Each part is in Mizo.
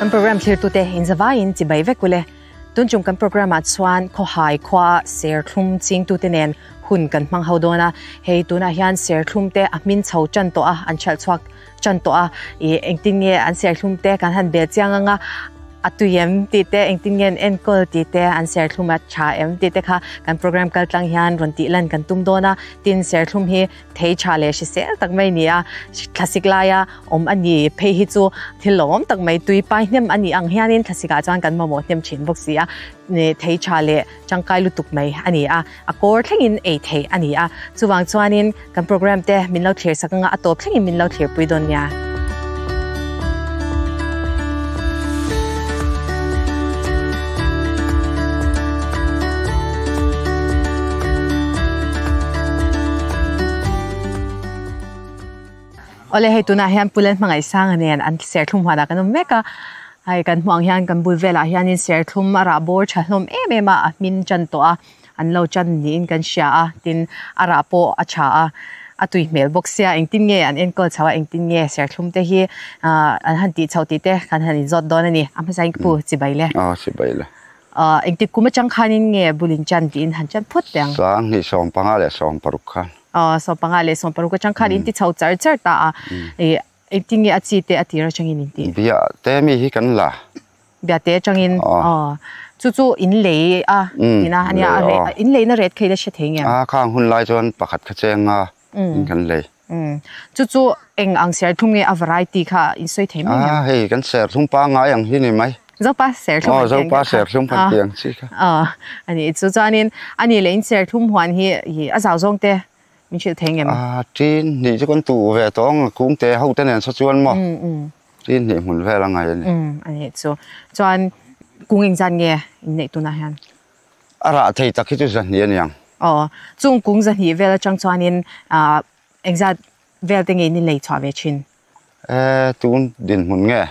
Kan program thlirtute inzavaiin chibai vek ule. Tun chung kan program ah chuan khawhai khua serthlum chingtute nen hun kan hmang ho dawn a. Hei tunah hian serthlum te a hmin chho tan tawh a, an hralh chhuak tan tawh a. Ih engtin nge an serthlum te kan han bel chiang anga a tui em tih te, engtin nge an enkawl tih te, an serthlum a tha em tih te kha kan program kal tlang hian rawn tih lan kan tum dawn a. Tin serthlum hi Thei tha leh hrisel tak mai nia, thlasik laia awm a ni phei hi chu thil lawmawm tak mai, tui pai hnem a nih ang hianin thlasikah chuan kan mamawh hnem thin bawk si a, thei tha leh tangkai lutuk mai a ni a, a kawr thlengin ei theih a ni a, chuvang chuanin kan program te min lo thlir sak anga a tawp thlengin min lo thlirpui dawn nia. Awle hei tunah hian Pu Lalhmangaihsanga nen an serthlum huanah kan awm mek a, hei kan hmuh ang hian kan bul velah hianin serthlum a rah bawr tha hlawm em em a, a hmin tan tawh a. An lo chan niin kan hria a, tin a rah pawh a tha a, a tui hmel bawk sia, engtin nge an enkawl chho a, engtin nge serthlum te hi an han tih chho tih te kan han inzawt dawn a ni. A hmasa in ka pu chibai le. Aw chibai le. Engtik kum atang khanin nge bulin chan tiin han chan phawt teh ang? 10 15 leh 16 khan. Aw 15 leh 16 atang khan in ti chho char char ta a, engtin nge a chi te a tir atangin in tih? Bia te mi hi kan la. Biate atangin aw chu chu in lei a tina ania a reh in leina ret kha ila hre thei nge? A khang hun lai chuan pakhat kha cheng a in kan lei. Chu chu eng ang serthlum nge a variety kha in sawi thei mai nge? A hei kan serthlum pangngai ang hi ni mai. Zopa serthlum an tih ang kha. Zopa serthlum kan tih ang chi kha. Aw ani chu chuanin ani leh in serthlum huan hi a zau zawng te min hrilh thei nge? A tin hnih chu kan tuh ve tawng a kungte ho te nen saw chuan maw. Tin hnih hmun vel a ngai a ni. Umm a nih chu. Chuan kung engzat nge in neih tunah hian? A rah thei tak hi chu zahnih a niang. Aw, chung kung zahnih vel atang chuanin ah engzat vel te nge in lei chhuah ve thin? E, tun dinhmun nge?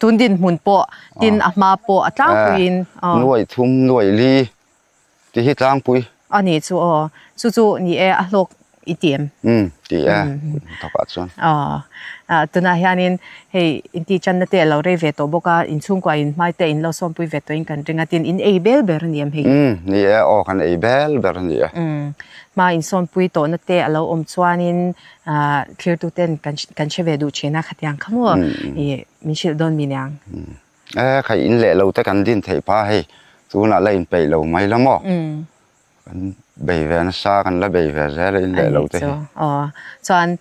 Tun dinhmun pawh, tin a hma pawh a tlangpuiin. E, nuaih thum, nuaih li Ti hi tlangpui. A nih chu aw. Chu chu ni e a hlawk i ti em? Umm ti e, thawkah chuan. Aw. Tunah hianin hei inti channa te a lo rei ve tawh bawk a, inchhungkua in hmai te in lo sawmpui ve tawhin kan ring a, tin in ei bel ber a ni em hei? Umm ni e aw kan ei bel ber a ni e. Umm hma insawmpui tawhna te a lo awm chuanin thlirtu ten kan hre ve duh thin a khatiang kha maw i min hrilh dawn mi niang? E khai in leh lo te kan din theih pha hei tunah la inpeih lo mai la maw kan bei ve nasa kan la bei ve zel a in leh lo te hi. Aw chuan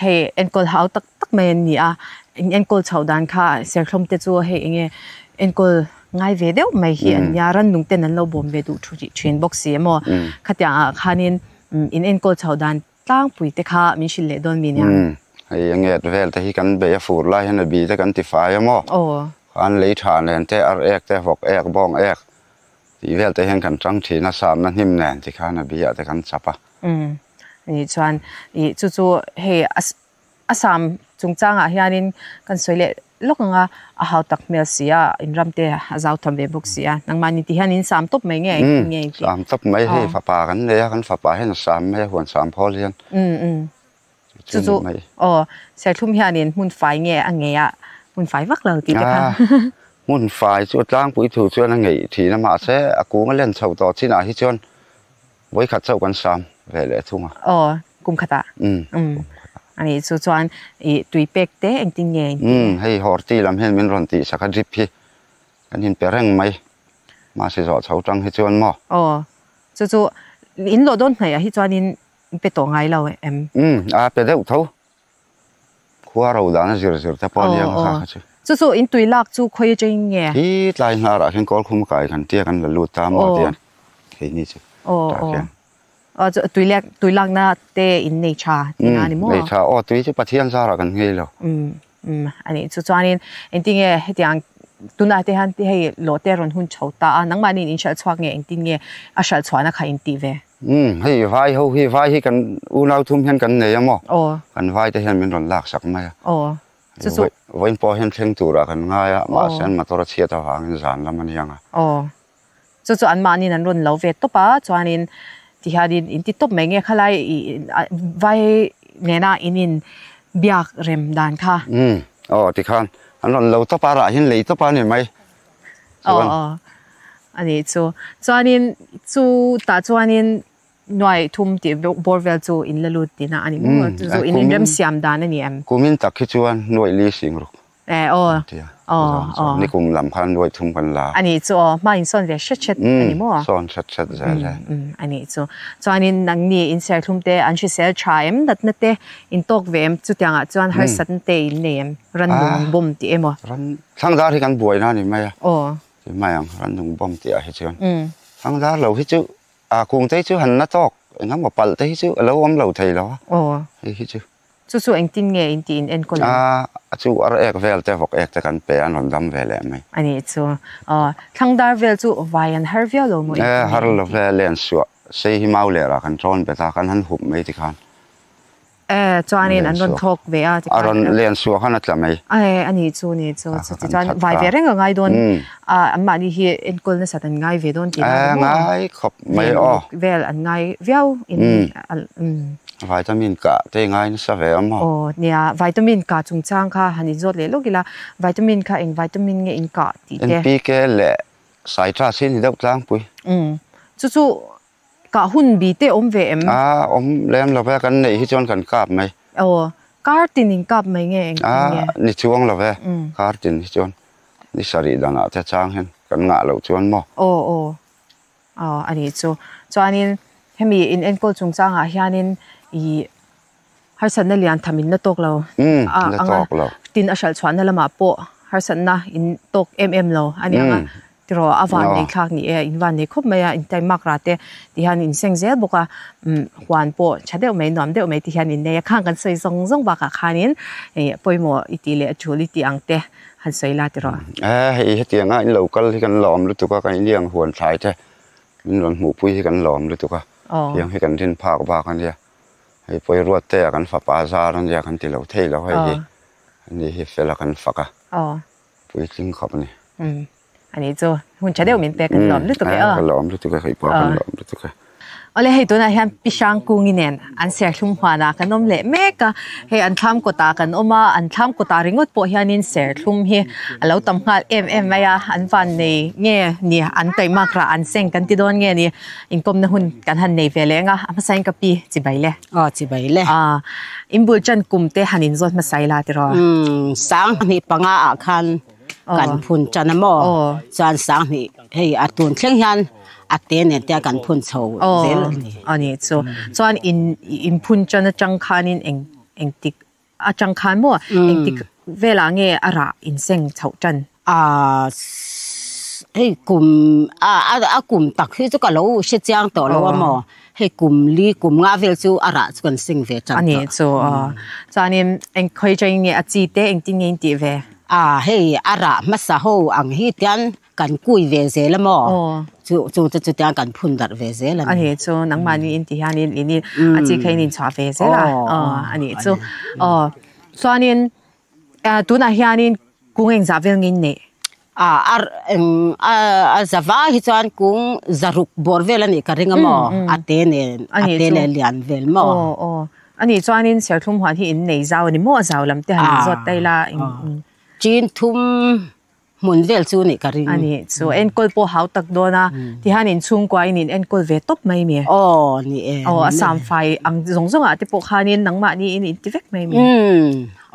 hei enkawl hau tak tak mai an ni a in enkawl chhoh dan kha serthlum te chu hei enge enkawl ngai ve deuh mai hi an nia rannung ten an lo bawm ve duh thin bawk si emaw khatiang ah khanin in enkawl chhoh dan Tlangpui te kha min hrilh leh dawn mi nia. Umm, hei a nget vel te hi kan bei a fur lai hian a bi te kan ti fai a maw? Aw. Khan lei tha nen te, ar ek te, vawk ek, bawng ek tih vel te hian kan tang thin a, samna hnim nen ti khan a bi ah te kan chap a. Umm, nih chuan ih chu chu hei a A sam chungchangah hianin kan sawi leh lawk ang a, a hau tak hmel si a, in ram te a zau tham ve bawk si a. Nangmah ni ti hian in sam tawp mai nge engtin nge intih? Sam tawp mai hei fapa kan nei a, kan fapa hian a sam mai a, huan sam phawl hian. Chu chu aw serthlum hianin hmun fai nge a ngei a, hmun fai vak lo tih te kha. Hmun fai chu a tlangpui thu chuan a ngeih thin a, mahse a kung a len chho tawh chinah hi chuan Vawikhat chauh kan sam ve leh thung a. Aw, kum khatah? Umm, kum khatah. A nih chu chuan ih tui pek te engtin nge? Umm, hei horti lam hian min rawn tih sak a drip hi kan inpe reng mai. Mahse zawh chho tang hi chuan maw? Aw, chu chu in lawh dawn hnaihah hi chuanin pe tawh ngai lo em? Umm, a pe deuh tho. Khua ro dan a zir zir te pawh a nia kha kha chu. Chu chu in tui lak chu khawi atangin nge? Hi tlai hnarah hian kawl khum kai kan tia kan la lut ta maw tian keini chu tah khian. Aw chu tui lek tui lakna te in nei tha tih na ni maw? Nei tha aw tui chu Pathian zarah kan nghei lo. Umm a nih chu chuanin engtinge hetiang tunah te hian hei lawh te rawn hun chho ta a nangmahni in hralh chhuak nge engtin nge a hralh chhuahna kha in tih ve? Umm hei vai ho hi vai hi kan unau thum hian kan nei a maw? Aw. Kan vai te hian min rawn lak sak mai a. Aw. Chu chu. Vawiin pawh hian thleng turah kan ngai a, mahse an motor a chhiat avangin zan lam a ni ang a. Aw. Chu chu anmahniin an rawn lo ve tawp a, chuanin tihianin in ti tawp mai nge khalai i vai nena in in biak rem dan kha. Umm aw tikhan An rawn lo tawp a, rah hian lei tawp a ni mai. Aw aw a nih chu. Chuanin chu tah chuanin nuai thum tih bawr vel chu in la lut tihna a ni maw? Chu chu in inrem siam dan a ni em? Kumin tak hi chuan nuai li sing ruk. Eh aw aw aw. Nikum lam khan nuai thum kan la. A nih chu aw, hma in sawn ve hret hret a ni maw? Sawn hret hret zel e. A nih chu. Chuanin nangni in serthlum te an hrisel tha em natna te in tawk ve em? Chutiangah chuan harsatna te in nei em? Rannung bawm tih emaw? Ran thlangdar hi kan buaina a ni mai a. Aw. Ti mai ang, rannung bawm tih ah hi chuan. Thlangdar lo hi chu a kung te hi chu han na tawk, engemaw palh te hi chu a lo awm lo thei lo a. Aw. Hei hi chu. Chu chu engtin nge in tih in enkawl ang? A, a chu ar ek vel te vawk ek te kan pe a, an rawn dam ve leh mai. A nih chu. Aw, thlangdar vel chu vai an har viau lo maw engtin nge? E, har lo ve, len suah sei hi mau leh rah kan ṭawn bet a, kan han hup mai tikhan. E, chuanin an rawn thawk ve a tikhan. A rawn len suah khan a tla mai. E, a nih chu, nih chu. Chuti chuan vai ve reng a ngai dawn. A, anmahni hi enkawl nasat an ngai ve dawn tih na maw? E, ngai khawp mai aw. Vel an ngai viau in. Vitamin kah te ngai nasa ve a maw? Aw, nia, vitamin kah chungchang kha han inzawt leh lawk ila, vitamin kha eng vitamin nge in kah tih te. NPK leh Citrus hi ni deuh tlangpui. Umm, chu chu kah hun bi te awm ve em? A, awm lem lo ve, kan neih hi chuan kan kap mai. Aw, kar tin in kap mai nge engtin nge? A, ni chuang lo ve, kar tin hi chuan ni sarih danah te chang hian kan ngah loh chuan maw? Aw, aw. Aw a nih chu. Chuanin hemi in enkawl chungchangah hianin ih harsatna lian tham in la tawk lo. Umm la tawk lo. Tin a hralh chhuahna lamah pawh harsatna in tawk em em lo a nia nga. Tiraw a van nei thlak ni e, in van nei khawp mai a, in time mark rate ti hian in seng zel bawk a, umm huan pawh tha deuh mai nuam deuh mai ti hian in nei a, khang kan sawi zawng zawng bakah khanin ih pawimawh i tih leh a tul i tih ang te han sawi la tiraw. E hei hetianga in lo kal hi kan lawm lutuk a, kan iliang huan thlai te min rawn hmuhpui hi kan lawm lutuk a, tiang hi kan rin phak bak a nia, hei pawi ruat te ah kan fapa zar a nia kan ti lo thei lo hei hi, ani hi fel a kan fak a, puitling khawp a ni. Ani chu hun tha deuh min pek kan lawm lutuk e aw. Ka lawm lutuk e, hei pawh kan lawm lutuk e. Awle hei tunah hian Pi Hrangkungi nen an serthlum huanah kan awm leh mek a, hei an thlam kawtah kan awm a, an thlam kawtah ringawt pawh hianin serthlum hi a lo tam nghal em em mai a, an van nei nge ni an taihmak rah an seng kan ti dawn nge ni inkawmna hun kan han nei ve leng a, a hmasain ka pi chibai le. Aw chibai le. Aw inbul chan kum te han inzawt hmasai la tiraw. Umm sanghnih panga ah khan kan phun tan a maw chuan sanghnih hei a tun thleng hian a te nen te kan phun chho zel a ni. A nih chu. Chuan in in phun tan atang khanin eng engtik atang khan maw engtik velah nge a rah in seng chhoh tan? A hei kum a a kum tak hi chu ka lo hre chiang tawh lo a maw hei kum li kum nga vel chu a rah chu kan seng ve tan tawh. A nih chu chuanin eng khawi atangin nge a chi te engtin nge in tih ve? A hei a rah hmasa ho ang hi tian kan kui ve zel a maw chu chu te chu tian kan phun darh ve zel a ni. A nih chu nangmahni in ti hianin in a chi kha in inchhuah ve zel a a nih chu aw chuanin tunah hianin kung engzah vel nge in neih? A a eng a a za vai hi chuan kung zaruk bawr vel a nih ka ring a maw a te nen a te leh lian vel maw. Aw aw a nih chuanin serthlum huan hi in nei zau a ni maw a zau lam te han inzawt ta ila Chin thum hmun vel chu nih ka ring. A nih chu enkawl pawh hau tak dawn a tihian inchhungkua in in enkawl ve tawp mai mi. Aw ni e. Aw a samfai ang zawng zawng ah te pawh khanin nangmahni in in ti vek mai mi.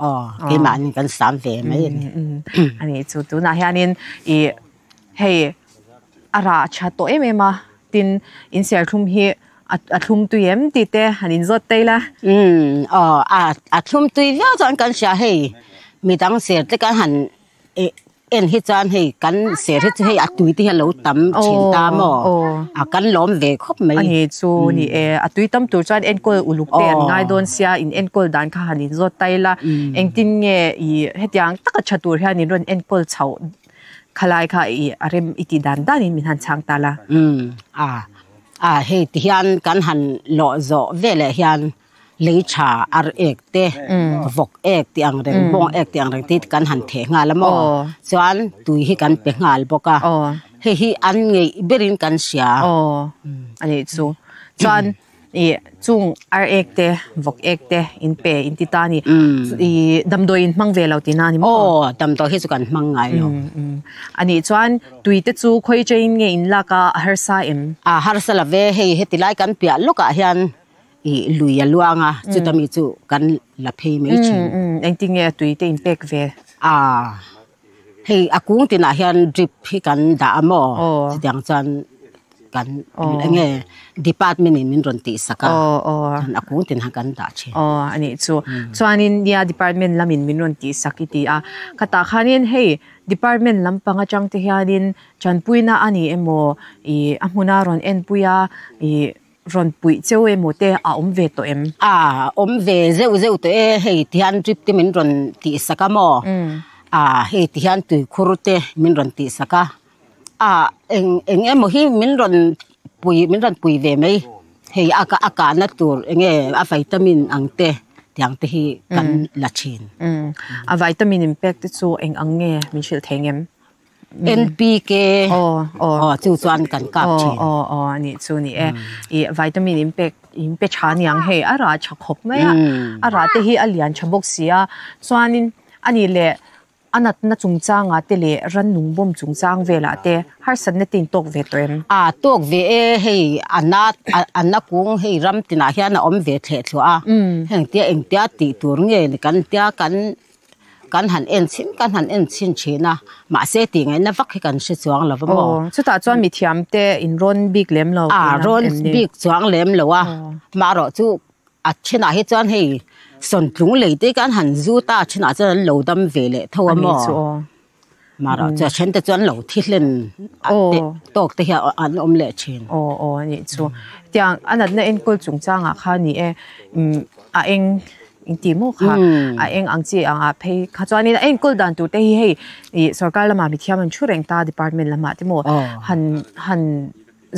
Aw, keimahni kan sam ve mai a ni. A nih chu tunah hianin ih hei a rah tha tawh em em a, tin in serthlum hi a thlum tui em tih te han inzawt ta ila. Umm aw a thlum tui viau chuan kan hria hei midang ser te kan han ih En hi chuan hei kan ser hi chu hei a tui te hi a lo tam thin ta maw? A kan lawm ve khawp mai. A ni chu ni e, a tui tam tur chuan enkawl uluk te an ngai dawn sia, in enkawl dan kha han inzawt ta ila, engtin nge i hetiang taka tha tur hian in rawn enkawl chhoh khalai kha i a rem i tih dan danin min han chhang ta la. Umm a a hei ti hian kan han lawh zawh veleh hian Lei tha ar ek te, vawk ek tih ang reng, bawng ek tih ang reng te kan han theh nghal a maw? Chuan tui hi kan pe nghal bawk a, hei hi an ngeih berin kan hria. Aw, a nih chu. Chuan I chung ar ek te vawk ek te in pe in ti ta ni. I damdawi in hmang ve lo tihna a ni maw? Aw, damdawi hi chu kan hmang ngai lo. A nih chuan tui te chu khawi chain nge in lak a, a harsa em? A harsa lo ve, hei heti lai kan piah lawkah hian i lui a luang a, chuta mi chu kan la phei mai thin. Engtin nge tui te in pek ve? A, hei a kung tinah hian drip hi kan dah a maw? Chutiang chuan kan enge department in min rawn tih sak a, chuan a kung tinah kan dah thin. Aw, a nih chu. Chuanin nia department lamin min rawn tih sak i ti a, khatah khanin hei department lampang atang te hianin tanpuina a ni emaw i a hmuna rawn enpui a i Rawn puih cheu emaw te a awm ve tawh em? A awm ve zeuh zeuh tawh e, hei tihian drip te min rawn tih sak a maw? A hei tihian tuikhur te min rawn tih sak a, a eng eng emaw hi min rawn pui min rawn pui ve mai, hei a a kahna tur eng nge a vitamin ang te tiang te hi kan la thin. A vitamin in pek te chu eng ang nge min hrilh thei ngem? NPK aw chu chuan kan kap thin. Aw aw aw anih chu ni e. I vitamin in pek in pe tha aniang hei a rah tha khawp mai a. A rah te hi a lian tha bawk si a. Chuanin ani leh a natna chungchangah te leh rannung bawm chungchang velah te harsatna te in tawk ve tawh em? A tawk ve e hei a na a na kung hei ram tinah hian a awm ve thleh thluah a. Hengtia engtia tih tur nge ni kan tia kan Kan han en chhin kan han en chhin thin a, mahse tih ngaihna vak hi kan hre chuang lo va maw? Aw, chutah chuan mithiam te in rawn bik lem lo tihna em ni? A, rawn bik chuang lem lo a, marawh chu a thenah hi chuan hei sawntlung lei te kan han zut a, a thenah chuan an lo dam ve leh tho a maw? Marawh chu a then te chuan lo thi hlen tawk te hian an awm leh thin. Aw aw a nih chu. Tiang a natna enkawl chungchangah kha ni e, a eng engti maw kha a eng ang chi angah phei kha chuanin a enkawl dan tur te hi hei ih sorkar lamah mithiam an thu reng ta department lamah te maw han han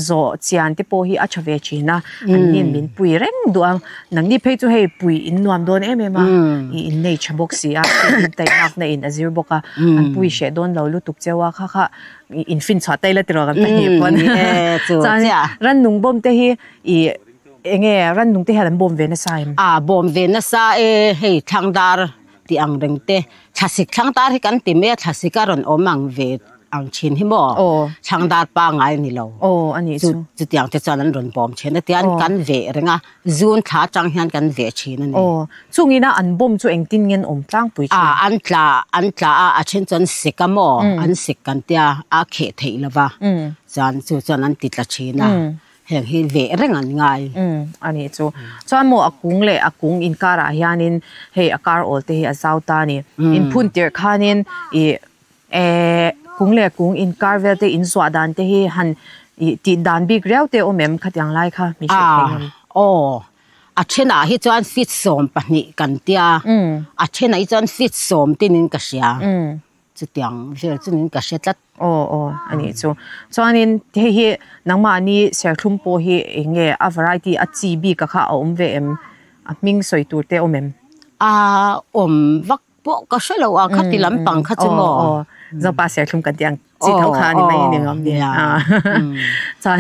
Zawh chian te pawh hi a tha ve thin a, an nin min pui reng duh a, nangni phei chu hei pui in nuam dawn em em a, i in nei tha bawk si a, in taihmak na in a zir bawk a, an pui hreh dawn lo lutuk cheu a, kha kha in fin chhuah taila tiraw kan pahnih pawn. Chuan rannung bawm te hi i enge rannung te hian an bawm ve nasa em? A bawm ve nasa e, hei thlang dar tih ang reng te, thlasik thlang dar hi kan ti mai a, thlasik a rawn awm ang ve ang thin hi maw thlang dar pangai a ni lo chutiang te chuan an rawn bawm thin a tian kan veh reng a zun thla atang hian kan veh thin a ni. Chung ina an bawm chu engtin nge an awm tlangpui thin? An tla an tla a a then chu an sik a maw an sik kan tia a kheh theih lo va chuan chu chuan an ti tla thin a heng hi veh reng an ngai. A nih chu. Chuan maw a kung leh a kung inkarah hianin hei a kar awl te hi a zau ta a ni. Inphun tirh khanin ih Eh, kung leh kung inkar vel te inzuah dan te hi han ih tih dan bik riau te awm em khatiang lai kha min hrilh thei ngam? Ah, aw, a thenah hi chuan feet 12 kan tia, a thenah hi chuan feet sawm tinin ka hria, chutiang vel chunin ka hre tlat. Aw, aw, a nih chu. Chuanin hei hi nangmahni serthlum pawh hi eng nge a variety a chi bik a kha a awm ve em? A hming sawi tur te awm em? A awm vak Pawh ka hre lo a khati lampang kha chu maw. Aw Zopa serthlum kan tih ang chi tho kha ni mai ni ngam ni. Chuan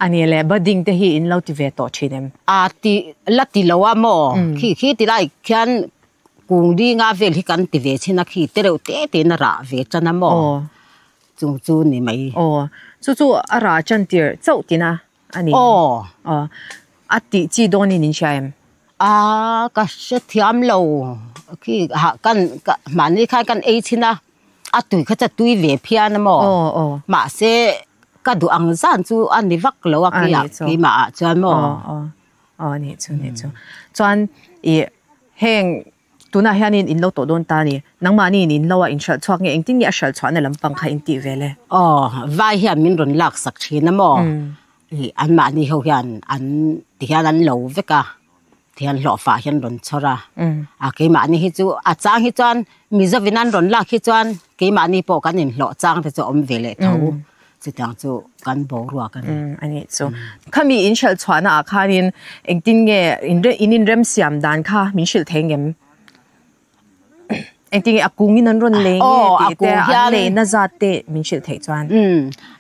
a ni le budding te hi in lo ti ve tawh thin em? A ti la ti lo a maw khi khi ti lai khian kung dinga vel hi kan ti ve thin a khi te reuh te te in a rah ve tan a maw chung chu ni mai. Aw chu chu a rah tan tir chauh tina a ni. Aw. Aw a tih chi dawn in in hria em? A ka hre thiam lo khi hah kan ka mahni khan kan ei chhin a a tui kha chu a tui ve phian a maw mahse ka duh ang zan chu a ni vak lo a khi ah keimah ah chuan maw. Aw aw nih chu nih chu chuan ih heng tunah hianin in lo tawh dawn ta a ni nangmahni in in lo a in hralh chhuak nge engtin nge a hralh chhuahna lampang kha in tih ve le? Aw vai hian min rawn lak sak thin a maw Ih anmahni ho hian an ti hian an lo vek a, ti hian hlawhfah hian rawn chhawr a, a keimahni hi chu a chang hi chuan Mizovin an rawn lak hi chuan keimahni pawh kan inhlawh chang te chu a awm ve leh tho, chutiang chu kan boruak a ni. A nih chu. Khami in hralh chhuahna ah khanin engtin nge in inremsiam dan kha min hrilh thei ngem? Engtin nge a kung in an rawn lei nge tih te an lei na zat te min hrilh theih chuan.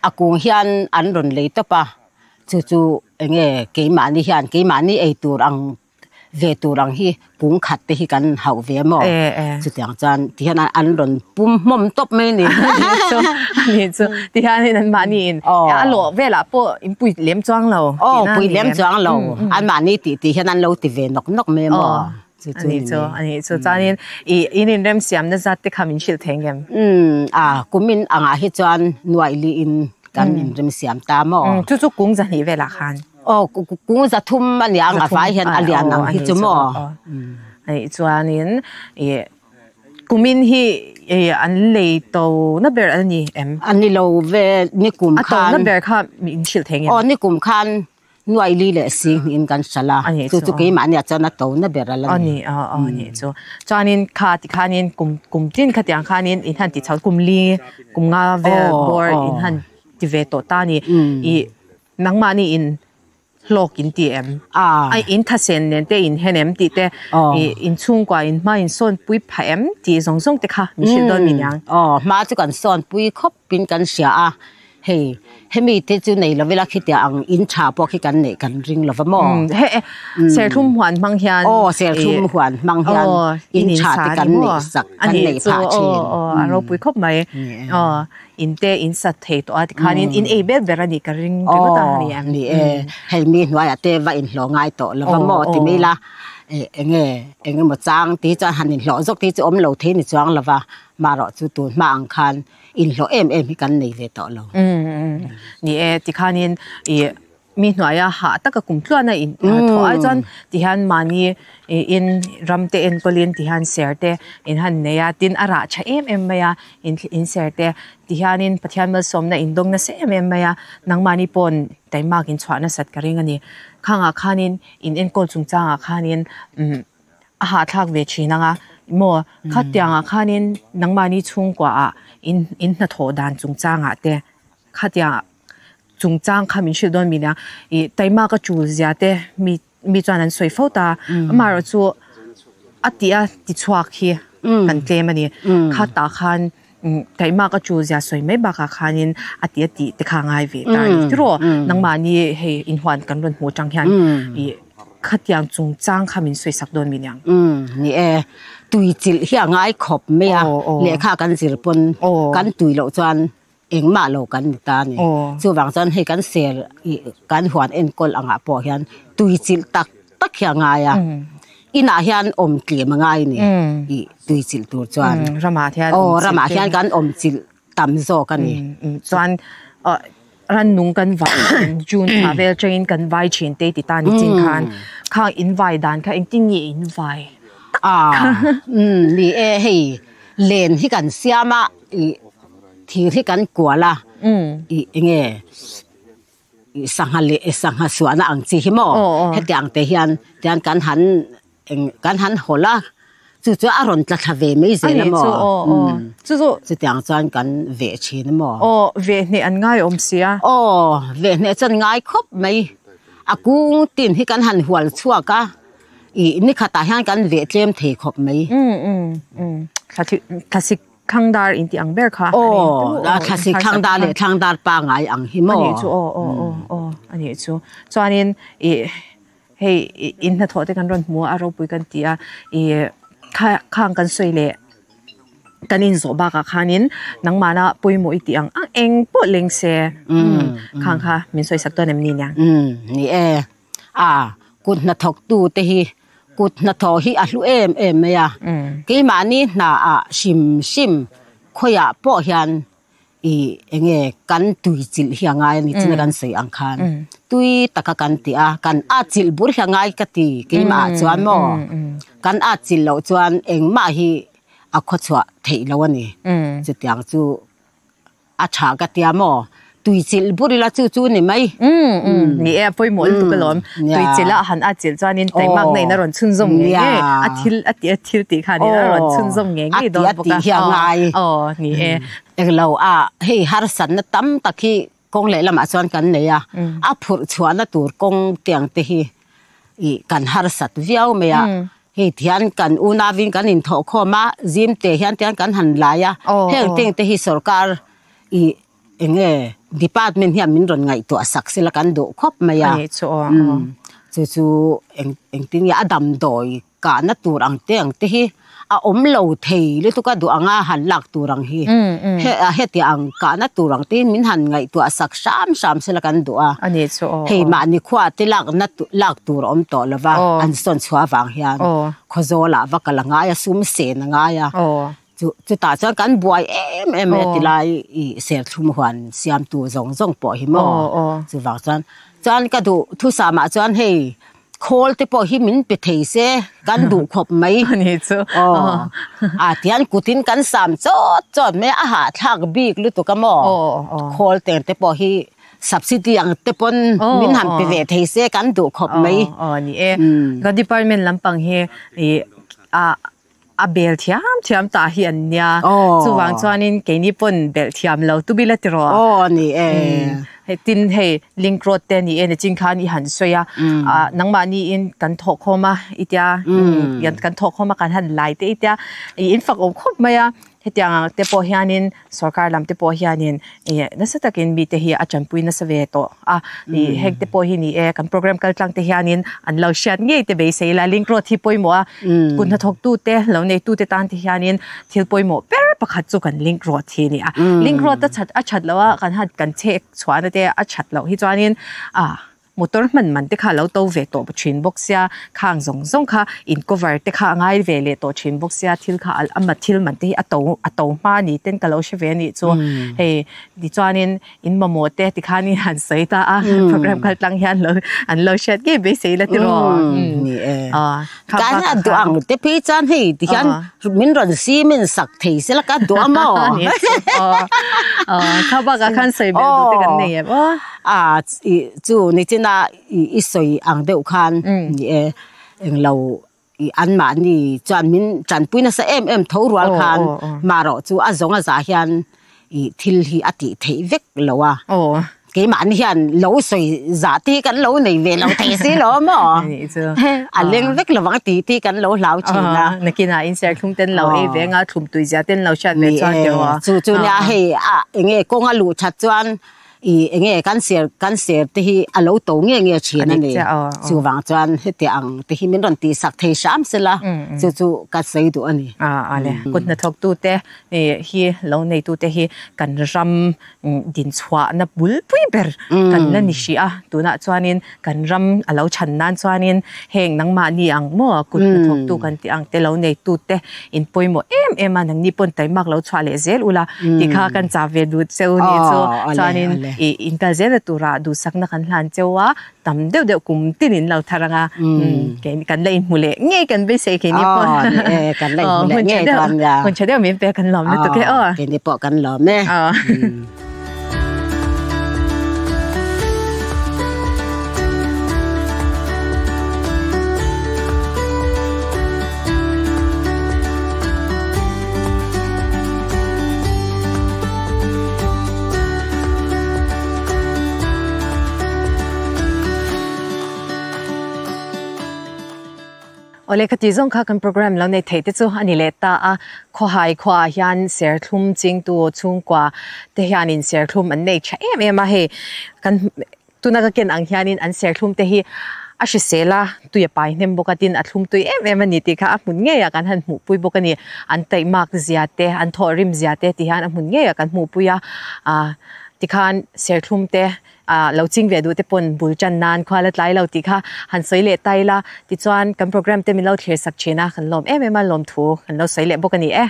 A kung hian an rawn lei tawp a. Chu chu enge keimahni hian keimahni ei tur ang ve tur ang hi kung khat te hi kan hauh ve maw? Chutiang chuan tihian an rawn pum hmawm tawp mai a ni. Ani chu tihianin an mahni in a lawh velah pawh in pui lem chuang lo. Aw pui lem chuang lo an mahni tih tih hian an lo ti ve nawk nawk mai maw? Chu chu ani chu ani chu chuanin i in inrem siamna zat te kha min hrilh thei ngem? Umm a kumin angah hi chuan nuaih li in kan inrem siam ta maw? Chu chu kung zahnih velah khan. Aw kung 300 a nia ang a vai hian a lian ang hi chu maw? Anih chuanin ih kumin hi ih an lei to na ber a ni em? A ni lo ve ni kum khan. A to na ber kha min hrilh thei nge? Aw ni kum khan nuai li leh sing hnihin kan hralh a chu chu keimahni ah chuan a to na ber a la ni. A ni a a nih chu. Chuanin kha tikhanin kum kum tin khatiang khanin in han ti chho kum li kum nga vel bawr in han ti ve tawh ta a ni. Ih Nangmahni in hlawk in ti em? A in thasen nen te in hen em tih te, in chhungkua in hma in sawn pui phah em tih zawng zawng te kha min hrilh dawn mi niang. Aw, hma chu kan sawn pui khawp in kan hria a, hei hemi te chu nei lo ila khitiah ang in tha pawh khi kan neih kan ring lo va maw? He serthlum huan hmang hian. Aw, serthlum huan hmang hian in tha te kan neih sak kan neih phah thin. Aw, a ropui khawp mai. Aw. In te in sat thei tawh a tikhanin in ei ber ber a nih ka ring ringawt a ni em? Ni e, hei mi hnuaiah te va inhlawh ngai tawh lo va maw ti mai la, enge engemaw chang tih chuan han inhlawh zawk tih chu awm lo thei ni chuang lo va, marawh chu tun hma ang khan inhlawh em em hi kan nei ve tawh lo. Ni e, tikhanin ih Mi hnuaia hah taka kum tluana in thawh ai chuan tihian mahni in ram te enkawlin tihian ser te in han nei a, tin a rah tha em em mai a in ser te tihianin Pathian malsawmna in dawng nasa em em mai a, nangmahni pawn taimak in chhuah nasat ka ring a ni. Khangah khanin in enkawl chungchangah khanin umm a hahthlak ve thin ang a, maw khatiangah khanin nangmahni chhungkuaah in in hnathawh dan chungchangah te khatiangah Chungchang kha min hrilh dawn mi nia, ih taima ka chul zia te mi mi chuan an sawi fo ta, amaherawh chu a tih a ti chhuak hi kan tlem a ni, kha tah khan taima ka chul zia sawi mai bakah khanin a tih a tih te kha a ngai ve ta a ni tiraw, nangmahni hei inhuan kan rawn hmuh atang hian ih khatiang chungchang kha min sawi sak dawn mi nia. Ni e, tui chilh hi a ngai khawp mai a, lehkha kan zir pawn kan tui loh chuan Engmah lo kan ni ta a ni. Chuvang chuan hei kan ser ih kan huan enkawl angah pawh hian tui chilh tak tak hi a ngai a. Inah hian awm tlem a ngai a ni ih tui chilh tur chuan. Ramah hian awm chilh. Ramah hian kan awm chilh tam zawk a ni. Chuan rannung kan vai June thla vel atangin kan vai thin te ti ta ni chin khan khang in vai dan kha engtin nge in vai tak kha. Ni e hei len hi kan siam a ih. Thir hi kan kual a, ih enge ih sangha leh sangha suahna ang chi hi maw hetiang te hian tian kan han eng kan han hawlh a, chu chu a rawn tla thla ve mai zel a maw chutiang chuan kan veh thin a maw. Aw veh hneh an ngai awm si a. Aw veh hneh chuan ngai khawp mai, a kung tin hi kan han hual chhuak a, ih nikhatah hian kan veh tlem thei khawp mai. Thlasik Thlangdar in tih ang ber kha. Aw, a thlasi thlangdar leh thlangdar pangai ang hi maw? Anih chu aw aw aw aw anih chu. Chuanin ih hei in hnathawh te kan rawn hmu a a ropui kan ti a ih khang kan sawi leh kan inzawh bakah khanin nangmahna pawimawh i tih ang ang eng pawh leng se khang kha min sawi sak dawn em ni nia? Ni e. A kut hnathawktu te hi kut hnathawh hi a hlu em em mai a, keimahni hnaah hrim hrim khawiah pawh hian ih enge kan tui chilh hi a ngai a ni china kan sawi ang khan tui taka kan ti a, kan at chilh bur hi a ngai ka ti keimahah chuan maw kan at chilh loh chuan engmah hi a khawchhuah theih loh a ni chutiang chu. A tha ka tia maw? Tuichilh bur ila chu chu ni mai. Ni e, a pawimawh lutuk alawm. Tuichilh a han a chilh chuanin taimakna in a rawn chhunzawm ngei ngei. A thil a tih a thil tih khanin a rawn chhunzawm ngei ngei dawn bawk a. A tih a tih hi a ngai. Aw, ni e. Englo a, hei harsatna tam tak hi kawng lehlamah chuan kan nei a. A phurh chhuahna tur kawng tiang te hi ih kan harsat viau mai a. Hei tihian kan unauin kan inthawh khawm a, zim te hian tihian kan han lai a, heng teng te hi sorkar ih eng nge Department hian min rawn ngaihtuah sak sela kan duh khawp mai a. Chu chu eng engtin nge a damdawi kahna tur ang te ang te hi a awm lo thei lutuk a duh anga han lak tur ang hi. Heti ang kahna tur ang te hi min han ngaihtuah sak hram hram sela kan duh a. Hei mahni khua te lakna lak tur a awm tawh lo va, an sawn chhuah avang hian Khawzawlah va kal a ngai a, sum sen a ngai a. Chu chutah chuan kan buai em em mai a tilai i serthlum huan siamtu zawng zawng pawh hi maw chuvang chuan chuan ka duh thusamah chuan hei khawl te pawh hi min pe thei se kan duh khawp mai aw a tihian kutin kan sam chawt chawt mai a hahthlak bik lutuk a maw khawl teng te pawh hi subsidy ang te pawn min han pe ve thei se kan duh khawp mai. Aw ni e ka department lampang hi i a A bel thiam thiam tah hi an nia. Chuvang chuanin keini pawn belh thiam lo tu bila tiraw? Aw ni e. Hei tin hei link road te ni e nichin khan i han sawi a. Nangmahni in kan thawh khawm a i tia kan thawh khawm a kan han lai te i tia i in fak awm khawp mai a. Hetiang ang te pawh hianin sorkar lam te pawh hianin ih nasa takin mite hi a tanpui nasa ve tawh a. Ih heng te pawh hi ni e kan program kal tlang te hianin an lo hriat ngei te beisei ila link road hi pawimawh a kut hnathawk tu te lo nei tu te tan te hianin thil pawimawh ber pakhat chu kan link road hi a ni a. Link road a that a that loh a kan han kan chhek chhuahna te a that loh hi chuanin ah Motor hman man te kha a lo to ve tawh thin bawk sia, khang zawng zawng kha in cover te kha a ngai ve leh tawh thin bawk sia, thil kha a ma thil man te hi a to a to hma a ni ten ka lo hre ve a nih chu. Hei tichuanin in mamawh te tikhanin han sawi ta a, program kal tlang hian lo an lo hriat ngei beisei la tiraw. Ni e. Kan a duh ang te phei chuan hei tihian min rawn cement sak thei sela ka duh a maw? Kha bakah khan sawi belh duh te kan nei em aw. A chu nichina i sawi ang deuh khan ni e englo i anmahni chuan min tanpui nasa em em tho rual khan marawh chu a zawng a zah hian i thil hi a tih theih vek lo a. Keimahni hian lo sawi zah te hi kan lo nei ve lo thei si lo maw? A leng vek lovang tih te hi kan lo hlau thin a. Nakinah in serthlum ten lo ei ve anga thlum tui zia ten lo hriat ve chuan tih aw. Chu chu nia hei a enge kawng a luh that chuan i enge kan ser kan ser te hi a lo to nge nge thin a ni. Chuvang chuan heti ang te hi min rawn tih sak thei hram sela chu chu ka sawi duh a ni. A le kut hnathawk tu te hi lo nei tu te hi kan ram dinchhuahna bulpui ber kan la ni hrih a, tunah chuanin kan ram a lo chhan nan chuanin heng nangmahni ang maw kut hnathawktu kan tih ang te lo neitu te in pawimawh em em a, nangni pawn taimak lo chhuah leh zel ula tih kha kan chah ve duh cheu ni chu chuanin ih inkal zelna turah duhsakna kan hlan cheu a. Tam deuh deuh kum tin in lo thar anga kan la inhmu leh ngei kan beisei keini pawh. Aw ni e kan la inhmu leh ngei dawn nia. Hun tha deuh min pe kan lawm lutuk e aw. Keini pawh kan lawm e. Awle khati zawng kha kan program lo nei theih te chu a ni leh ta a, khawhai khuaah hian serthlum chingtu chhungkua te hianin serthlum an nei tha em em a, hei kan tuna ka ken ang hianin an serthlum te hi a hrisel a, tui a pai hnem bawk a tin a thlum tui em em a ni tih kha a hmun ngeiah kan han hmuhpui bawk a ni, an taihmak zia te an thawhrim zia te ti hian a hmun ngeiah kan hmuhpui a, ah tikhan serthlum te ah lo ching ve duh te pawn bul tan nan khua la tlai lo tih kha han sawi leh ta ila tichuan kan program te min lo thlir sak thin a kan lawm em em a lawmthu kan lo sawi leh bawk a ni e.